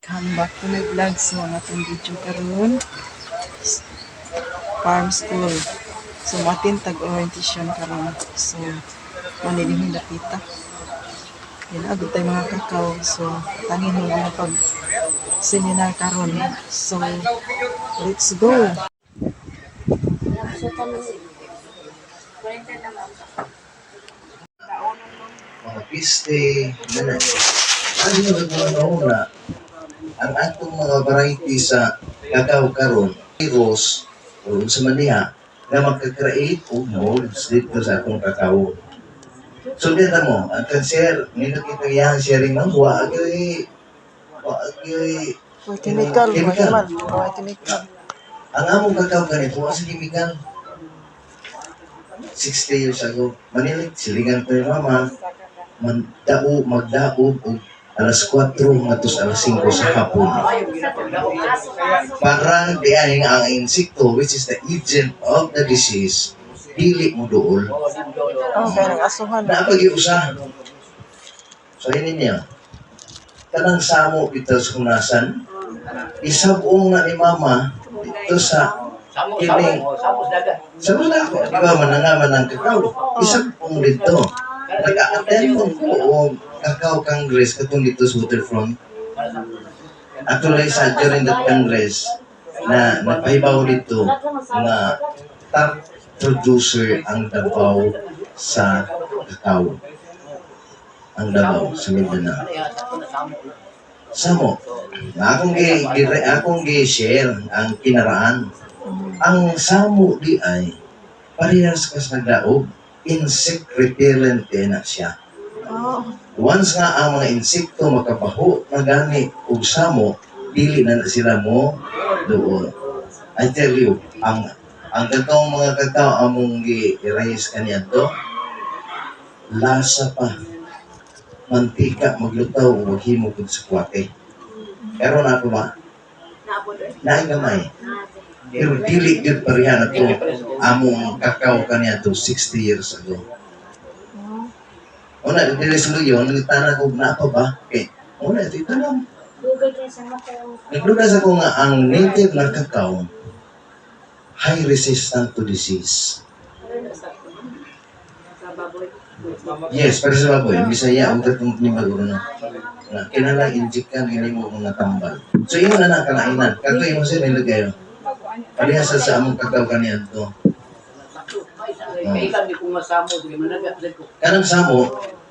Welcome back to my vlog. So, ang atong video karon, farm school. So, mo-attend tag orientation karon. So, manilingin dapita. Yan, agad tayo mga kakao. So, tangin mo mga pag seminar karon. So, let's go! Mga piste, gana. Ano yung mga una, ang atong mga variety sa kakao karon, virus, o sa maniha, na magka-create og molds dito sa atong kakao. So, dito mo, ang cancer, nindot kita iyang sharing man, wa agyoy, May chemical, may Chemical. man. May chemical. Ang among kakao ganito, wa sa chemical. 60 years ago, manilit, silingan ko yung mama, mandao, magdaog, og alas 4 ngadto sa alas 5 sa hapon. Para diay nga ang insekto, which is the agent of the disease, dili mo duol. Oh, kaya nang asuhan. Naapag usa. So, ini niya. Kanang samo dito sa kunasan, isabong na ni mama dito sa Samo, Kining- samo, samo sa dagat. Sa mga ako, di ba, manangaman ng kakao. Isabong dito. Nag-attend ko og Cacao Congress katong dito sa Waterfront. Actually, sa during that Congress, na napahibaw dito nga top producer ang Davao sa kakao. Ang Davao sa Mindanao. Ano yan? Sakto na samo. Samo, akong gi-share ang kinaraan. Ang samo di ay parehas ka sa daog, insect repellent kay na siya. Oh, Once nga ang mga insekto makabaho na gani og samo, dili na na sila mo doon. I tell you, ang katong mga kakao among gi-raise kaniadto, lasa pa. Mantika maglutaw o maghimo pud sa kwate. Pero na ako ba? Naay gamay. Pero dili gyud pareha na to among kakao kaniadto 60 years ago. Una, dili sa luyon, nagtana ko na pa ba? Okay. Una, ito tanong. Nagduda sa ko nga ang native na kakao high resistant to disease. Yes, pero sa baboy, Bisaya ang katong ni Maguro na. Na kinahanglan inject ka ini mo mga tambal. So imo na na kalainan. Kadto imo sir nilagay. Pareha sa among kakao kaniadto. Kay ikan di ko masamo, sige managa sa ko. Kanang samo,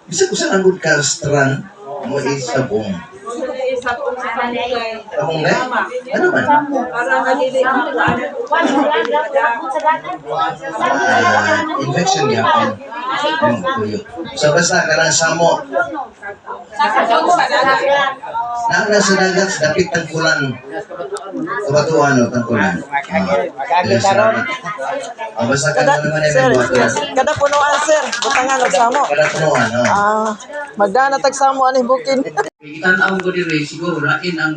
bisag usa lang gud ka strand mo isabong. Among na? Ano man? Ah, infection gyapon. Yung tuyo. So basta kanang samo, naa na sa dagat sa dapit tangkulan. Nas kabatuan mo. Kabatuan o tangkulan. Ah, dili sa dagat. Ah, basta kada, kana naman ay sir, may buhatan. kada punuan, sir. Butangan og samo. Kada punuan, oh. Ah, magdana tag samo ani bukin. Gitan-aw ko diri siguro lain ang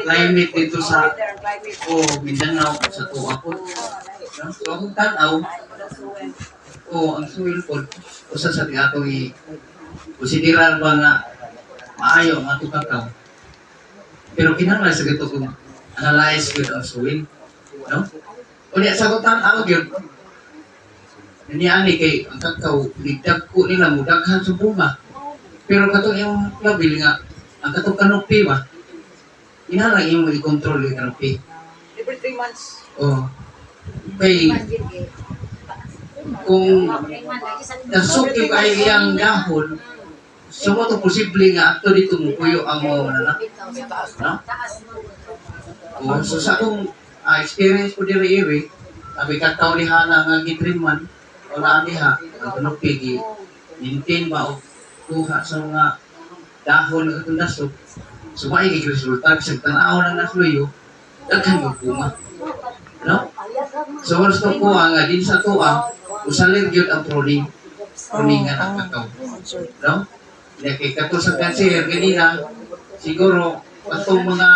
climate dito sa o Mindanao sa tuwa po. No? So akong tan-aw o ang soil po usa sa atong i konsiderar ba nga maayo ang atong kakao. Pero kinahanglan sa gito kung analyze gyud ang soil, no? Unya sa akong tan-aw gyud niani kay ang kakao ligdag ko nila mo daghan sa bunga. Pero katong imong labil nga ang katong canopy ba? Kinahanglan imong i-control yung canopy. Every 3 months. Oh. Kay kung nasukib ay iyang dahon, so mo to posible nga adto dito mo puyo ang mga mananap. No? Oh, so sa akong experience ko diri iri, sabi kakao ni Hana nga gitrimman, wala niha, ang canopy gi maintain ba o kuha sa mga dahon ng atong dasok. So maigi gyud resulta bisag tan-aw lang nasluyo, daghan gyud bunga. No? So once to kuha nga din sa tuwa, usalir gyud ang pruning, pruningan ang kakao. No? Kaya kay kato sa cancer ganina, siguro atong mga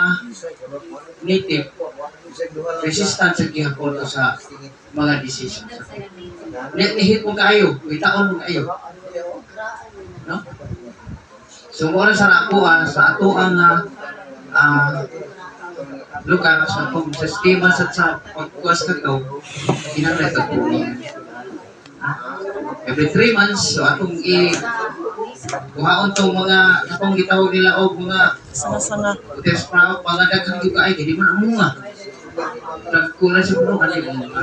native resistant sa gihapon to sa mga disease. Nihit mo kaayo, itaon mo kaayo. No? So mao na sa ako sa ato ang lugar sa atong sistema sa pagkuha sa kakao, kinahanglan ito pruning. Every 3 months, so atong i kuhaon tong mga atong gitawag nila og mga Sanga-sanga. Utes sprout, mga daghang gyud kaayo, di man amunga. Nagkulang sa puno, ano yung mga.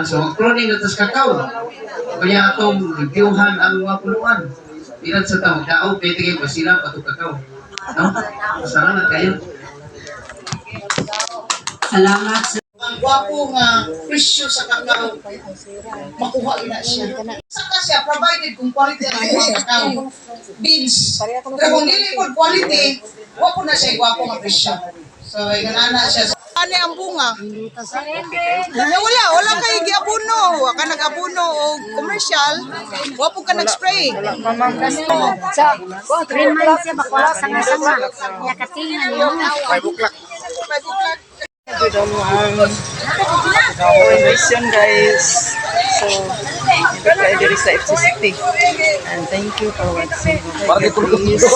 So, ang pruning na tas kakao. Kaya atong reviewhan ang mga punuan. Ilan sa taong daog, pwede kayo masilang atong kakao. No? Salamat kayo. Salamat sa Ang gwapo nga presyo sa kakao, makuha na siya. Saka siya, provided kung quality ang iyong kakao beans. Pero kung dili po quality, wa po na siya gwapo nga presyo. So, inana siya. Ano ang bunga? Eh, wala, wala kay giabuno. Wa ka nag-abuno o commercial, wa po ka nag-spray. 3 months siya bakwala sanga-sanga. Ya katingan yun. 5 o'clock. Good ang orientation, guys. So, nindot kayo diri sa FC City. And thank you for watching. Please.